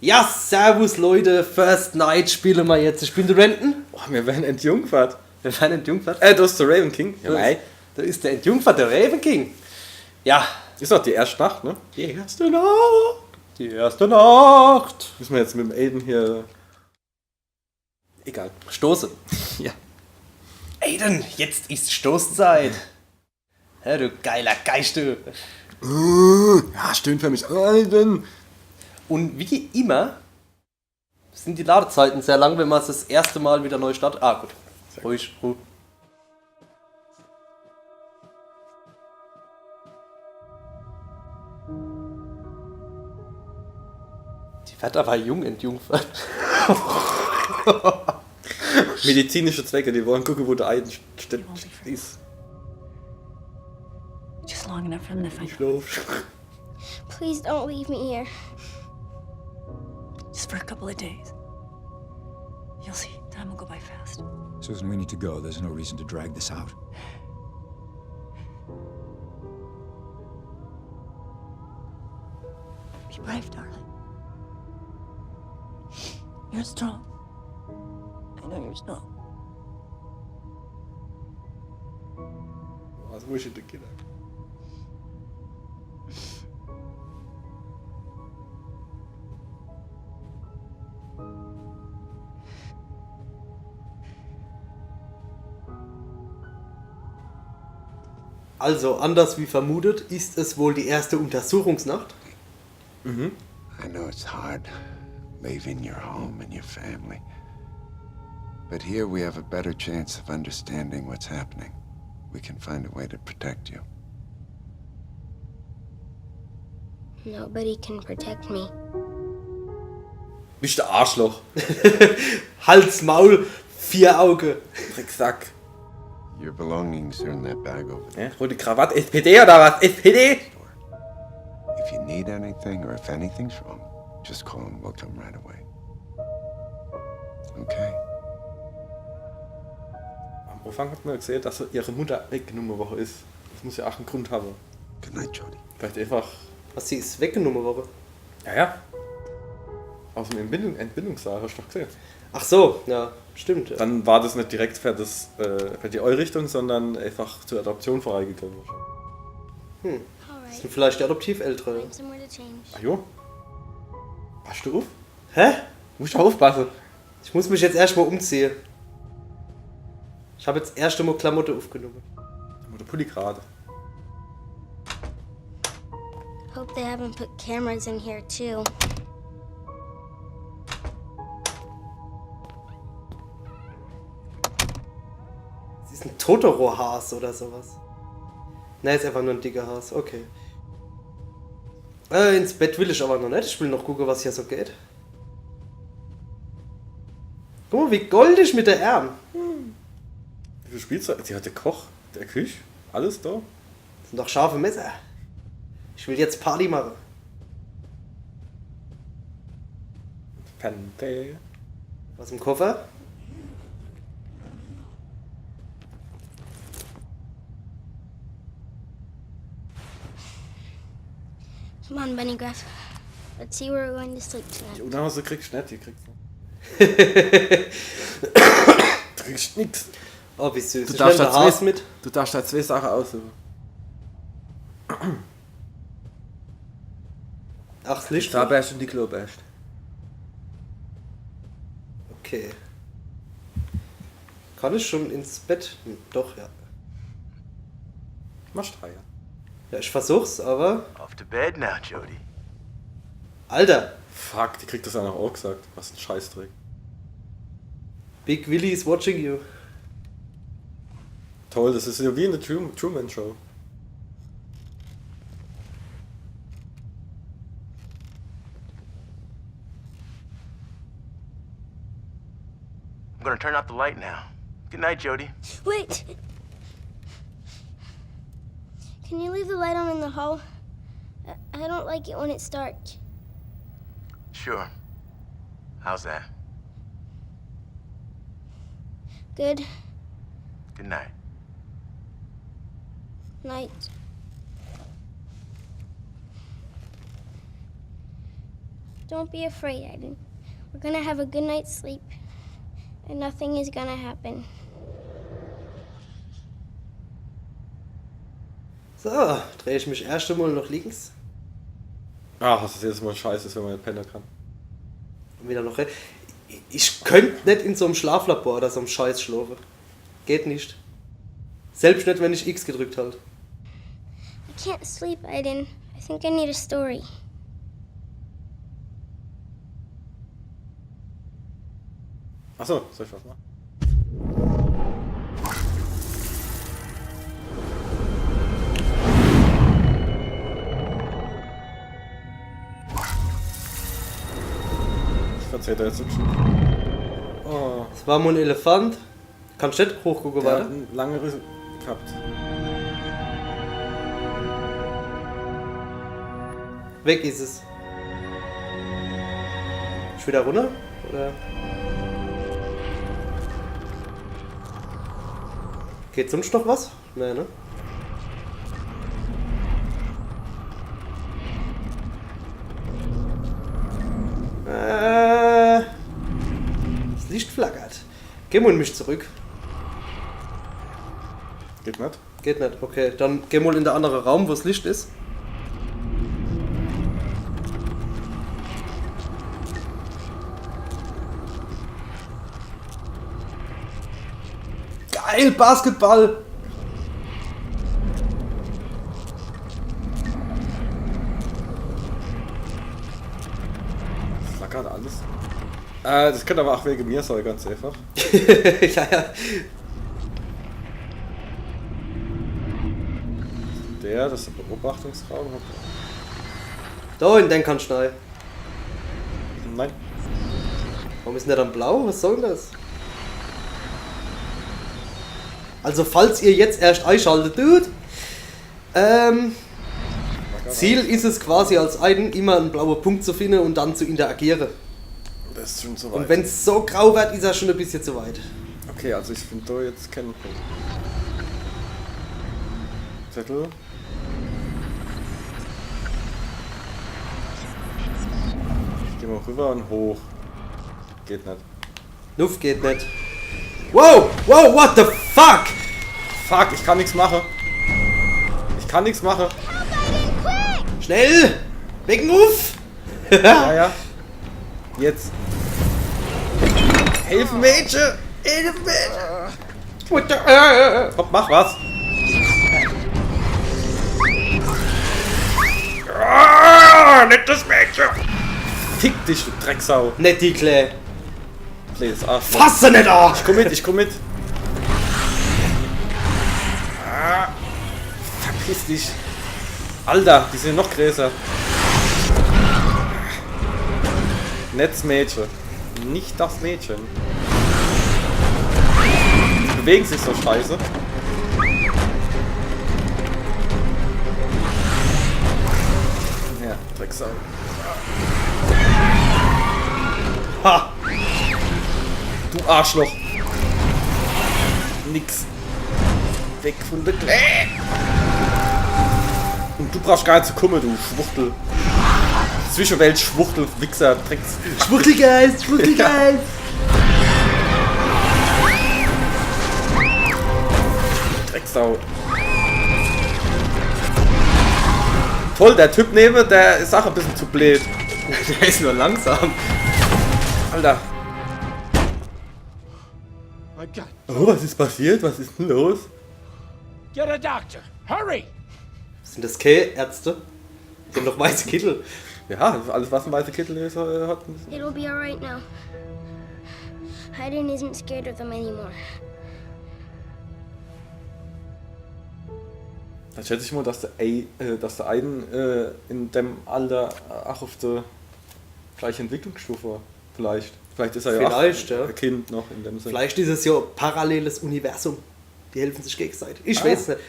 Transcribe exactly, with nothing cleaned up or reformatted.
Ja, servus Leute, First Night spiele mer jetzt. Ich bin de Renton. Oh, mir werre entjungfert. Mir werre entjungfert. Äh, du bist de Raven King. Ja, da, mei, is, da is de entjungferte Raven King. Ja. Is doch die erschte Nacht, ne? Die erschte Nacht. Die erschte Nacht. Misse mer jetzt mit dem Aiden hier. Egal. Stoße. Ja. Aiden, jetzt is Stoßzeit. Hä, du geiler Geischt, du. Äh, ja, stimmt für mich. Äh, denn Und wie immer sin die Ladezeite sehr lang, wenn mer's das erschte Mal widder neu startet. Ah, gut. Ruhig, Ruh. Die werd awwer jung entjungfert. Medizinische Zwecke, die wollen gucke, wo de Aiden st-, st-, is. Just long enough for them to find. Ich glaab. Please don't leave me here. Just for a couple of days. You'll see. Time will go by fast. Susan, we need to go. There's no reason to drag this out. Be brave, darling. You're strong. I know you're strong. Was muss ich denn, Kinder? Also, anders wie vermutet, is es wohl die erschte Untersuchungsnacht. Mhm. I know it's hard, leaving your home and your family. But here we have a better chance of understanding what's happening. We can find a way to protect you. Nobody can protect me. Bist du Arschloch. Hals, Maul, vier Auge. Drecksack. Your belongings are in that bag over there. Ja, rote Krawatt, S P D oder was? S P D? If you need anything or if anything's wrong, just call and we'll come right away. Okay. Am Anfang hat mer gesehn, dass ihre Mutter weggenumme worre is. Das muss ja ach en Grund hawwe. Good night, Jodie. Vielleicht einfach. Was, sie is weggenumme worre? Ja, ja. Aus dem Entbindung-, Entbindungssaal, hast du doch gesehn. Ach so, ja, stimmt. Ja. Dann war das net direkt für das, äh, für die Eurichtung, sondern einfach zur Adoption vorbeigegeben. Hm. Das sin vielleicht die Adoptiveltere. Find somewhere to change. Ah jo. Passt du uff? Hä? Du musst doch uffpasse. Ich muss mich jetzt erscht mal umziehe. Ich hab jetzt erscht mal Klamotte uffgenumme. Oder Pulli grad. Hope they haven't put cameras in here too. Das is en Totoro-Has oder so was. Ne, is einfach nur en dicker Has. Okay. Äh, ins Bett will ich awwer noch net. Ich will noch gucke, was hier so geht. Guck mal, wie goldig mit de Ärm. Wie viel Spielzeug? Die hat de Koch, de Küch, alles da. Das sin doch scharfe Messer. Ich will jetzt Party mache. Pente. Was im Koffer? Come on, Benny Gruff. Let's see where we're going to sleep tonight. Die Unterhose kriegst du net, die kriegst du. Du kriegst nix. Oh, wie süß. Du darfst nemm de Has mit. Du darfst da zwei Sachen aussuchen. Ach, das Licht. Die Zahnbürste und die Klobürste. Okay. Kann ich schon ins Bett? Hm, doch, ja. Machst du ja. Ja, ich versuch's, aber. Off to bed now, Jodie. Alter! Fuck, die kriegt das ja noch auch gesagt. Was ein Scheißdreck. Big Willy is watching you. Toll, das ist ja wie in der Tru-, Truman Show. I'm gonna turn off the light now. Good night, Jodie. Wait! Can you leave the light on in the hall? I, I don't like it when it's dark. Sure. How's that? Good. Good night. Night. Don't be afraid, Aiden. We're gonna have a good night's sleep, and nothing is gonna happen. So, dreh ich mich erscht emol noch links. Ah, was das jedes Mol scheiße is, wenn ma net penne kann. Un wieder noch re-, ich, ich könnt net in so em Schlaflabor oder so em Scheiß schlofe. Geht net. Selbscht net, wenn ich X gedrückt halt. I can't sleep, Aiden. I think I need a story. Ach so, soll ich was mache? Ich verzähl do jetzt net schun. Oh. Es war mol en Elefant. Kannsch net hochgucke, wart. Der hat e lange Risse gehabt. Weg is es. Is wieder runner? Oder? Geht sunscht noch was? Nee, ne? Äh, das Licht flackert. Geh mol in mich zurück. Geht net? Geht net, okay. Dann geh mol in de annere Raum, wo's Licht is. Geil, Basketball! Flackert alles. Äh, das kann awwer ach wege mir sei, ganz einfach. Ja, ja. Der, das is de Beobachtungsraum. Do in den kannsch nei. Nein. Warum is denn der dann blau? Was soll denn das? Also, falls ihr jetzt erscht eischaltet, Dude, ähm, Ziel is es quasi als Aiden, immer en blaue Punkt zu finde un dann zu interagiere. Das is schun zu weit. Un wenn's so grau werd, is er schun e bissje zu weit. Okay, also ich find do jetzt kein Punkt. Zettel. Ich geh mol rüber un hoch. Geht net. Luft geht net. Wow, wow, what the fuck? Fuck, ich kann nix mache. Ich kann nix mache. Schnell! Wege Muff! Ja, ja. Jetzt. Hilf, Mädche! Hilf, Mädche! What the, äh? Komm, mach was! Ah, net das Mädche! Fick dich, du Drecksau! Net die Klee! Please, ah, fass se net an! Ich komm mit, ich komm mit! Ah, verpiss dich! Alter, die sin noch größer! Net das Mädche! Net das Mädche! Die bewege sich so scheiße! Ja, Drecksau! Ha! Du Arschloch! Nix! Weg vun de Klee! Un du brauchsch gar net zu kumme, du Schwuchtel! Zwischewelt-Schwuchtel-Wichser, Drecks-, Schwuchtelgeist, Schwuchtelgeist! Drecksau! Toll, der Typ nebe, der is ach e bissel zu bleed. Der is nur langsam. Alter. My God. Oh, was is passiert? Was is denn los? Get a doctor. Hurry! Sin das kee Ärzte? Die hän doch weiße Kittel. Ja, alles, was en weiße Kittel is, äh, hat en It'll be all right now. Hayden isn't scared of them anymore. Dann schätz ich mol, dass der Ei-, äh, dass der Aiden, äh, in dem Alter, äh, ach uff de gleiche Entwicklungsstufe war. Vielleicht. Vielleicht is er ja ach e Kind noch in dem Sinn. Vielleicht is es ja e paralleles Universum. Die helfe sich gegeseitig. Ich weeß es net.